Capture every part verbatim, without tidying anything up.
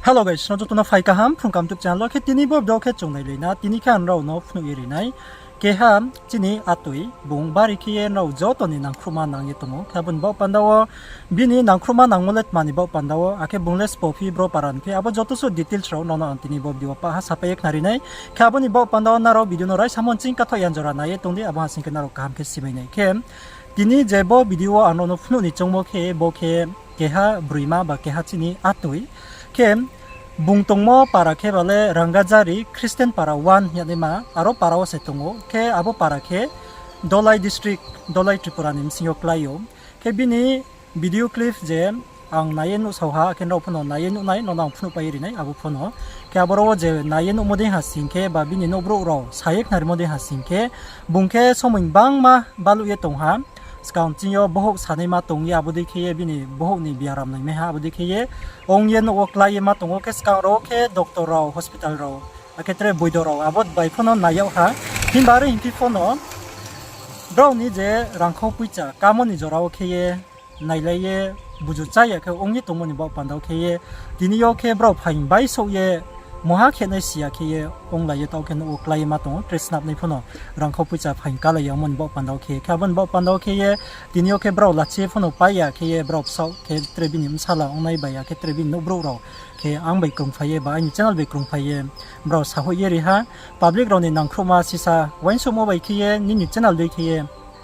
Hello guys, nrao joto no phai kaham Phrung Kaham YouTube channel wo. Khe tini bo video khe chung nailai na, tini khe ang nrao no phnuh ye ri nai. Keha chini atoi, bung bari khe ye nrao joto ni nangkhruhma nang ye tong ou. Khe abo ni baoh panda wo, bini nangkhruhma nangmo le tma ni baoh panda wo, akhe bung le sbo phi bro para ni phi, abo joto suh details rao nrao no ang tini bo video wo pah ha sapai ye khnari nai. Khe abo ni baoh panda wo nrao video no raisamo nching kathoh yan jora nai ye tong di, abo ha sing khe nrao kaham khe simai nai. Khe tini je bo video wo ang nrao no phnuh ni choungmo khe, bo khe keha broima ba keha chini atoi. Khe bung tongmo para khe ba le Rangajari Christian Para one hing yagnaima, aro para wo se tong ou. Khe abo para khe Dholai district, Dholai Tripura ni bsing yo klái ou. Khe bini video clip je ang nai ye nuhsao ha, akhe nrao pho no nai ye nuh nai, nrao no ang phnuhpai ye ri nai abo pho no. Khe aboro wo je nai ye nuhmo dei ha sing khe ba bini nouhbrouh rao sa ye khnarimo dei ha sing khe, bung khe somoing bangma baluh ye tong ha. Skang ching yo bohouh sanaima tong ye, abo dei khe ye bini bohouh ni biaram naimai ha, abo dei khe ye ong ye nouh wo klái ye ma tong ou. Khe skang rao khe doctor rao, hospital rao, akhe tre boido rao abo bai pho no nai yag ha. Himba are hingphi pho no brao ni je rangkhau poicha kamo ni jora wo khe ye nailai ye buju chá ya khe ong ye tongmo ni baoh panda wo khe ye, tini yo khe brao phaing baisouh ye mungha khenai si ya khe ye onglai ye taoh khe nouh wo klái ye ma tong ou, tre snapnai pho no rangkhau poicha phaing kálai ya ongmo ni baoh panda wo khe. Khe abo ni baoh panda wo khe ye tini yo khe brao lachi ye pho no pai ya khe ye, brao bsaoh khe tre bini bsala ongnai bai ya khe tre bini nouhbrouh rao khe ang bai krungphai ye ba aini channel bai krungphai ye brao sahoih ye ri ha. Public rao ni nangkhruhma sisa uaingsouhmo bai khe ye nini channel dei khe ye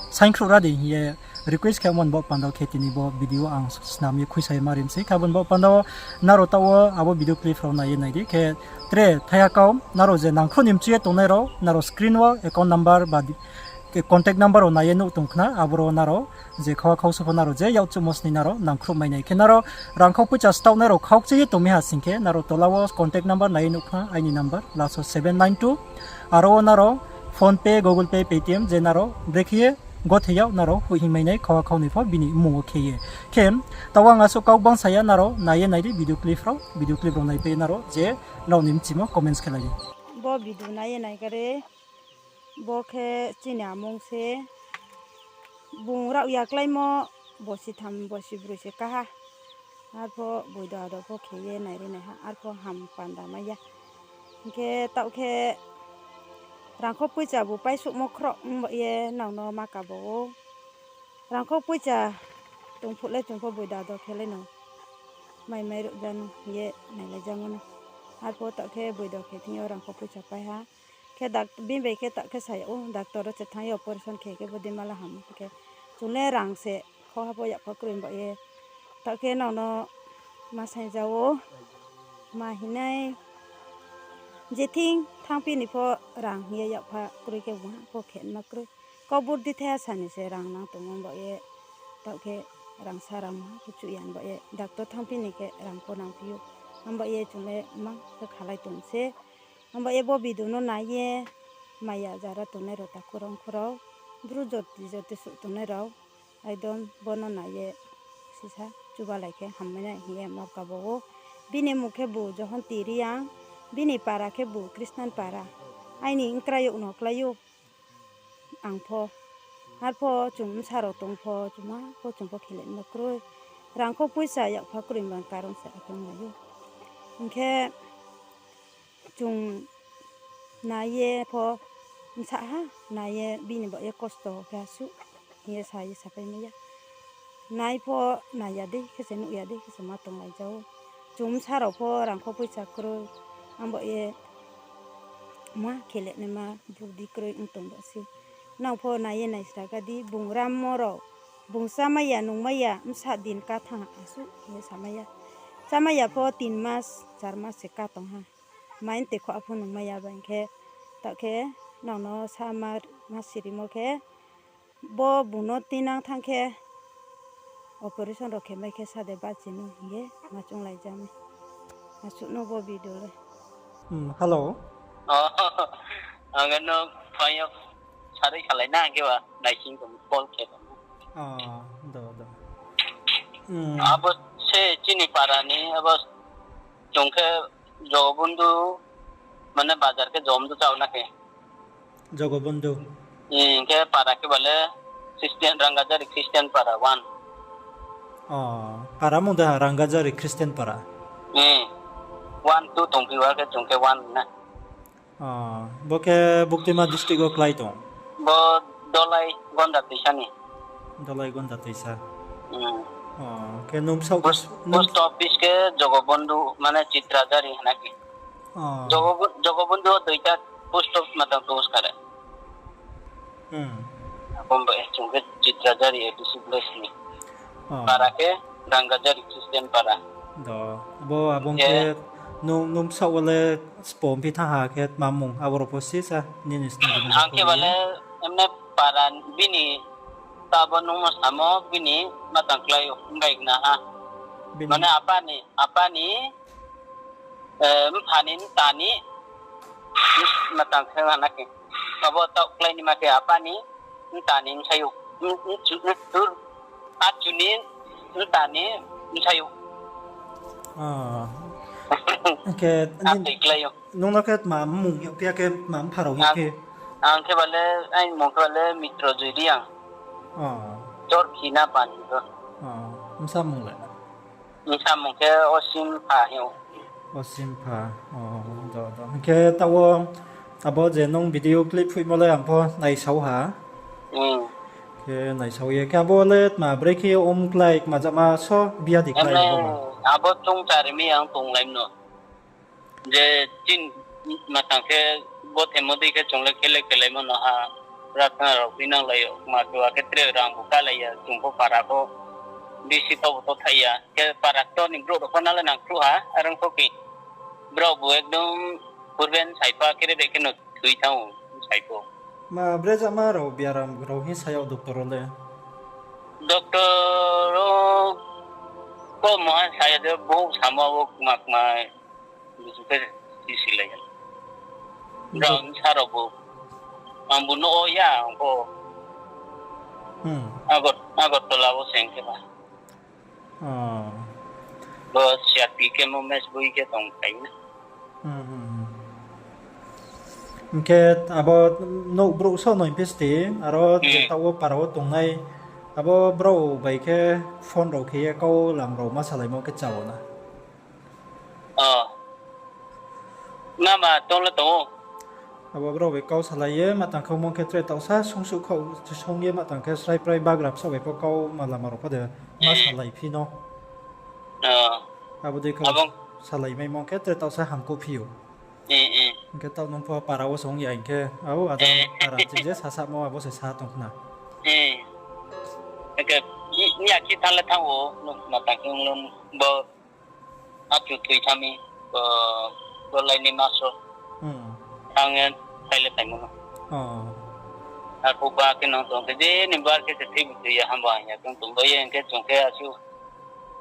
saingkhruh ra di hing ye request khe abo ni baoh panda wo khe tini bo video ang snam ye khuisa ye ma ri mi sei. Khe abo ni baoh panda wo nrao taoh wo abo video clip rao nai ye nai di. Khe tre thaiha kau, nrao je nangkhruh ni mchu ye tongnai rao, nrao screen wo account number ba di-, khe contact number rao nai ye nuh tong khna, aboro nrao je khauha khau suh pho nrao je yakchuhmo sni nrao nangkhruh mai nai. Khe nrao rangkhau poicha staohnai rao khaukchi ye tong mi ha sing khe, nrao tola wo contact number nai ye nuh khna, aini number last wo seven nine two. Aro wo nrao PhonePe, Google Pay, Paytm je nrao brekhe ye gothe yag nrao hoih hing mai nai, khauha khau ni pho bini mmung wo khe ye. Khe taoh ang asuh kau bangsa ya, nrao nai ye nai di video clip rao, video clip rao naipai ye nrao je nrao ni mchimo comments khe lai di. Bo video nai ye nai khe re, bo khe chini amung se, bung rao ya kláimo bosi tham bosi broi se ká ha. Arpho boido ado pho khe ye nai ri nai ha, arpho ham panda mai ya. Hing khe taoh khe rangkhau poicha bu paisouhmo khroh ongba ye nang no ma kabo ou. Rangkhau poicha tong phuh le chung pho boido ado khe le no mai mai ruh ja no hing ye nailai ja mo no. Arpho taoh khe boido khe thing yo rangkhau poicha pai ha. Khe dak-, bini bai khe taoh khe sa yag ou, doctor wo se thanng ye operation khe khe bo dei ma la ham khe. Chung le rang se khauha pho yakpha kroi ba ye. Taoh khe nang no ma saing ja ou, ma hing nai. Je thing thanngphi ni pho rang hing ye yakpha kroi khe bung ha pho khe ma kroi. Kaubur di thaiha sa ni se rang nang tongmo ba ye. Taoh khe rang sa rang ma khe chuh ya ba ye. Doctor thanngphi ni khe rang pho nangphi ou. Abo ye chung le mang khe khalai tong se. Abo ye bo video no nai ye maya jara tongnai rao, takhu rao, ongkhu rao, bru jati jati suh tongnai rao, ekdom bo no nai ye sisa chubalai khe hammai nai hing ye ma kabo ou. Bini mmung khe bu Johonti Reang, bini para khe bu Christian para. Aini nkrai yag no klái ou ang pho. Arpho chung bsa rao tong pho, chung ma pho chung pho khe le ma kroi. Rangkhau poicha yakpha kroi ba karon se akhe onglai ou. Hing khe chung nai ye pho bsa ha, nai ye bini ba ye kosto khe asuh hing ye sa ye sapai mai ya. Nai pho nai ya dei khe se nuh ya dei khe se ma tonglai ja ou. Chung bsa rao pho rangkhau poicha kroi, abo ye ma khe le naima budi kroi ong tong ba se. Nang pho nai ye naisra ga di, bung rammo rao, bung chámai ya nungmai ya bsa din ká thanng ha asuh hing ye samai ya. Chámai ya pho tin mas, char mas se ká tong ha. Mai mtoi khoh pho nungmai ya ba hing khe, taoh khe nang no sa ma, ma sirimo khe, bo bung no tinang thanng khe operation rao khe mai khe sa de bachi no hing ye ma chounglai ja mi. Asuh no bo video le. Hmm, hello. Ang no phai yo sarui salai na hing khe ba naising tong call khe tong. Abo se chini para ni, abo chung khe Jogobondhu, mane bazar khe Jogobondhu chao na khe. Jogobondhu. Hing khe para khe ba le Christian, Rangajari Christian para one. Para mung de ha Rangajari Christian para. One, two tongphi, wa khe chung khe one na. O, bo khe Buktima district wo klái tong? Bo Dolai Gonda Toisa ni. Dolai Gonda Toisa. Hmm. O, khe nung bsaoh khe post, nung post office khe Jogobondhu, mane Chitrajari hana khe. O. Jogobo-, Jogobondhu o duita post office matang tong skare. Hmm. Abo bai chung khe Chitrajari A D C village ni. O. Para khe Gangajari Christian para. Do, bo abo khe nung, nung bsaoh wo le spo phi thanng ha khe tma mung, abo rao pho sisa nini sna ang khe bale, emne para bini, ta bo nung no samo bini matang klái o, bai gna ha. Bini mane apa ni, apa ni, eh, mpha ni mta ni, matang khe hana khe. Abo taoh klái ni ma khe apa ni, mta ni bsayouh, m-, m-, chu-, m-, tur, achu ni, mta ni bsayouh. Ah. Khe, atoi klái o. Nung no khe tma mung yagphi ya khe tma mpha rao yagphi? Ang khe bale, aini mung khe bale Mitro Jui Reang. Ah. Chorkhi na Panji bo. Ah. Bsa mung le? Bsa mung khe Osim Pha hing ou. Osim Pha, o, do, do. Hing khe taoh wo abo je nung video clip phuimo le ang pho naisao ha. Hmm. Khe naisao ye. Khe abo le tma brekhe om klái, kma jama so biadi klái abo chung chari mi ang tonglai no. Je chini matang khe gothemo dei khe chung le khe le khelaimo no ha, prarthana rao phinanglai ou, ma khe wa khe tre rang bu kálai ya, chung pho para pho bisi to bu to thai ya, khe para ktor ni brouh rao pho nang le nangkhruh ha, are ong pho khe brao bu ekdom purben saipha khe re re khe no thoi thanng ou, sai pho. Ma brezama rao biaram rao hing sa yag doctor rao le? Doctor rao pho mo ha sa ya de, bouh samo wo kma kma Buju khe si silai ya. Brao bsa rao bu. Ang bu no o ya, ang pho. Hmm. Agartala wo se hing khe ba. Oh. Bo C R P khe mo mes boi khe tong phai na. Hmm, hmm, hmm. Hing khe abo nouh brouh so no hing phi sti, aro je taoh wo para wo tongnai, abo brao bai khe phone rao khe ye kau lam rao ma salaimo khe chao na. Oh. Mama, tong le tong ou. Abo brao bai kau salai ye, ma tang khe omo khe tre taohsa sungsuh khaoh sung ye, ma tang khe srai prai bagra bsaoh bai pho kau ma lama rao pho de ma salai phi no. Oh. Abo dei khe abo salai maimo khe tre taohsa hamkuh phi ou. Hing khe taoh nung pho para wo song ya hing khe, au, ajang para ching je sasamo abo se sa tong khna. Hing khe, ni, ni akhi thanng le thanng ou, ma tang khe ong lo bo. Achu thoi tha mi, bo, bo lai ni maso. Hmm. Ang ye phai le phaimo no. Oh. Arphuh ba khe nung tong khe, je ni bar khe se thoi bu thoi ya, hamba hing ya, tong tong bo ye, hing khe chung khe achu,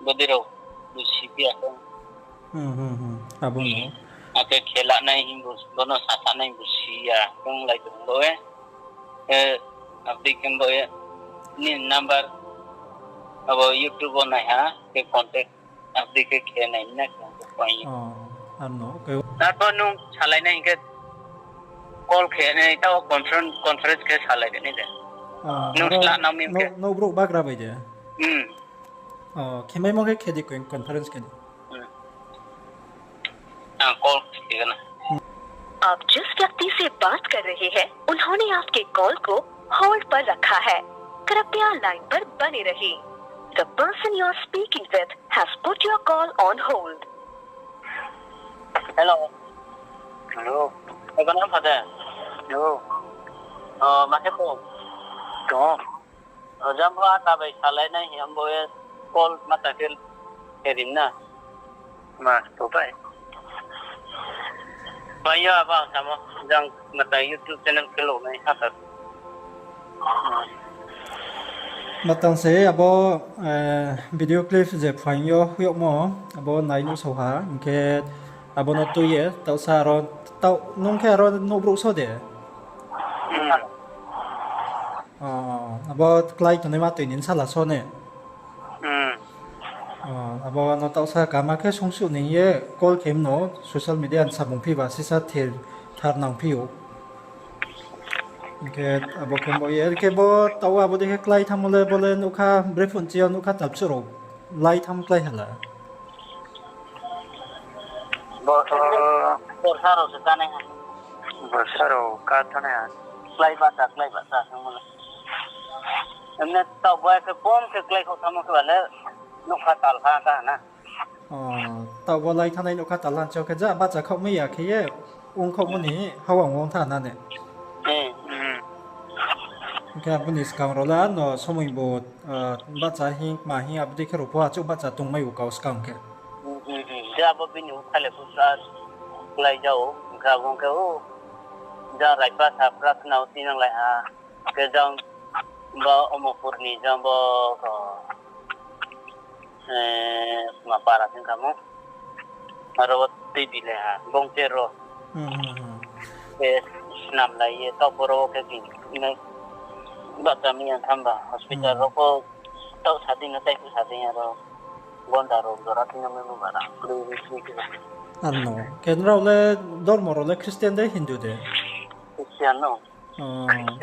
bo dei rao, bo si phi ya khe. Hmm, hmm, hmm. Abo no. Akhe khela nai hing bo, bo no sasa nai bo si ya, tong lai tong bo ye. Eh, abo dei khe bo ye, ni number, abo YouTube wo nai ha, khe contact. Abo dei khe khe nai na khe ang khe phone. Oh, ano, okay. Arphuh nung salai nai hing khe call khe nai, taoh conference, conference khe salai de nai de. Ah, nung aro sla nang mi hing khe. Nouh, nouh brouh bagra bai de? Hmm. Oh, khe maimo khe khe di, conference khe di. Hmm. Ang call khe na. Hmm. आप जिस व्यक्ति से बात कर रहे हैं, उन्होंने आपके कॉल को होल्ड पर रखा है। कृपया लाइन पर बने रहिए। The person you are speaking with has put your call on hold. Hello. Hello. Ebo nang phade? Hello. O, ma khe tong? Tong. O, jang bo ata bai salai nai hing, abo ye call mata khe khe rim na. Ma, to bai. Bai yo, abo ang samo, jang mata YouTube channel khe lo nai, ata. Matang se abo, eh, video clip je phaing yo hoih yagmo, abo nai nuhsao ha, hing khe abo no tui ye, taohsa aro, taoh, nung khe aro nouh brouh so de? Hmm. O, abo klái tongnaima toi ni bsala so ne? Hmm. O, abo no taohsa kama khe sungsuh ni ye call khe mno social media ni samung phi ba sisa thir thar nang phi ou. Hing khe abo khe bo ye, khe bo taoh abo dei khe klái thanngmo le, bo le nougkha brephuh nchi yo nougkha talpsuh rao lai thanng klái hala. Bo to borsa rao se kanai ha. Borsa rao ka thanai ha. Klái bahcha, klái bahcha hingmo le. Emne taoh bo khe pom khe klái khaoh thanngmo khe ba le nougkha talha ka na. O, taoh bo lai thanngnai nougkha talha ni cho khe ja bahcha khaohmai ya khe ye, ongkhaohmo ni hawang wo ong tha na ne. Hing khe abo ni skang rao le ano somoi bo, bahcha hing, kma hing, abo dei khe rao pho achouh bahcha tongmai ou kau skang khe. Je abo bini bkha le phusa klái ja ou, hing khe abo ong khe o, jang raipa sa prarthana wo tinanglai ha, khe jang bo Omopur ni jang bo, ma para hing khamo, aro wo tui bilai ha, bongcher ro. Khe snamlai ye taoh boro wo khe bini nai bahcha mi ya thamba hospital rao pho taoh sa dei no, taiphuh sa dei aro. Gonda rao jora thing no memo bara. Ano, khe nrao le dormo rao le Christian de Hindu de? Christian no.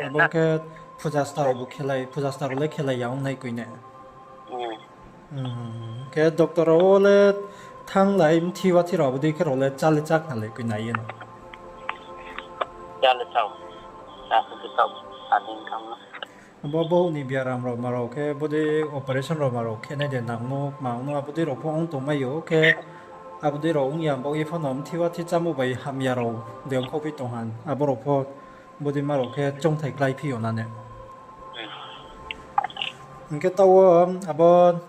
Abo khe puja star rao bo khelai, puja star rao le khelai ya ong nai koi ne. Khe doctor rao wo le thannglai mthi wathi rao abo dei khe rao le chá le chá khnalai koi nai ye no. Chá le chá ou. Chá khe khe taoh, sa dei thang no. Abo bouh ni biaram rao ma rao khe, bodei operation rao ma rao khe nai de nang no, kma ong no, abo dei rao pho ong tongmai ou khe, abo dei rao ong ya, baoh ye pho no mthi wathi chámo bai hamya rao de ongkhaoh phi tong ha, abo rao pho bodei ma rao khe choungthai klái phi yo na ne. Hing khe taoh wo abo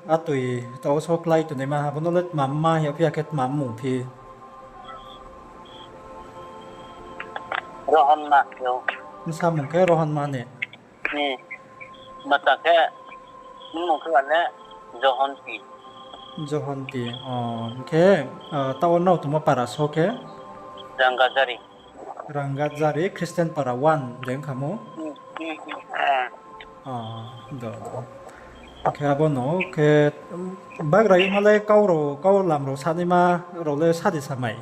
atoi taoh wo so klái tongnaima, abo no le tma mma hing ya phi ya khe tma mmung phi? Rohonma khe ou. Bsa mmung khe Rohonma ne? Bsa khe, mmung khe ba le Johonti. Johonti, o, hing khe, taoh wo nrao tongmo para so khe? Rangajari. Rangajari Christian para one de ong khamo? Hing khe abo no khe, bagra yoma le kau rao, kau lam rao sanaima rao le sa de samai?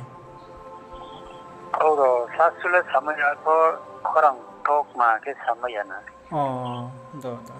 Kau rao sasu le samai ya pho, khorang tho kma khe samai ya na. O, do, do.